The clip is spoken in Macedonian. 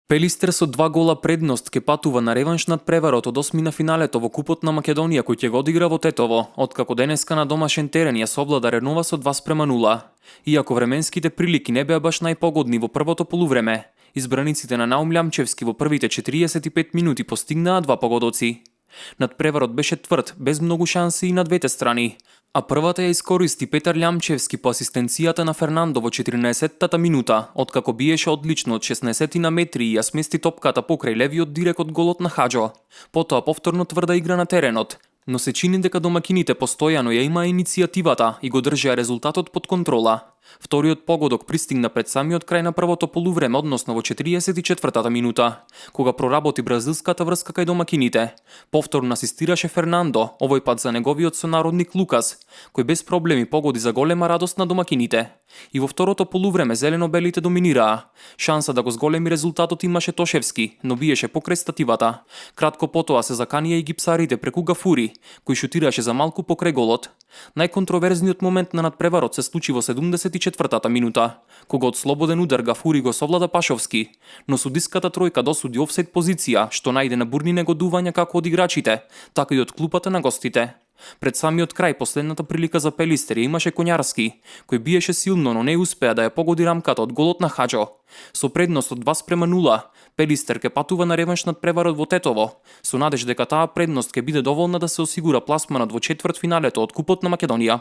Пелистер со 2 гола предност ке патува на реванш над преварот од осми на финалето во Купот на Македонија кој ќе го одигра во Тетово, откако денеска на домашен терен ја совлада Ренова со 2:0. Иако временските прилики не беа баш најпогодни во првото полувреме, избраниците на Наум Лјамчевски во првите 45 минути постигнаа 2 погодоци. Надпреварот беше тврд, без многу шанси и на двете страни, а првата ја искористи Петар Лјамчевски по асистенцијата на Фернандо во 14-тата минута, откако биеше одлично од 16 на метри и ја смести топката покрај левиот дирек од голот на Хаџо. Потоа повторно тврда игра на теренот, но се чини дека домакините постојано ја имаа иницијативата и го држеа резултатот под контрола. Вториот погодок пристигна пред самиот крај на првото полувреме, односно во 44-тата минута, кога проработи бразилската врска кај домакините. Повторно асистираше Фернандо, овој пат за неговиот сонародник Лукас, кој без проблеми погоди за голема радост на домакините. И во второто полувреме зелено-белите доминираа. Шанса да го зголеми резултатот имаше Тошевски, но биеше покрај стативата. Кратко потоа се заканија и гипсарите преку Гафури, кој шутираше за малку покрај голот. Најконтроверзниот момент на надпреварот се случи во 74-тата минута, кога од слободен удар Гафури го совлада Пашовски, но судиската тројка досуди офсайд позиција, што најде на бурни негодувања како од играчите, така и од клупата на гостите. Пред самиот крај последната прилика за Пелистер имаше Коњарски, кој биеше силно, но не успеа да ја погоди рамката од голот на Хаџо. Со предност од 2:0, Пелистер ке патува на реванш над преварот во Тетово, со надеж дека таа предност ќе биде доволна да се осигура пласманот во четвртфиналето од Купот на Македонија.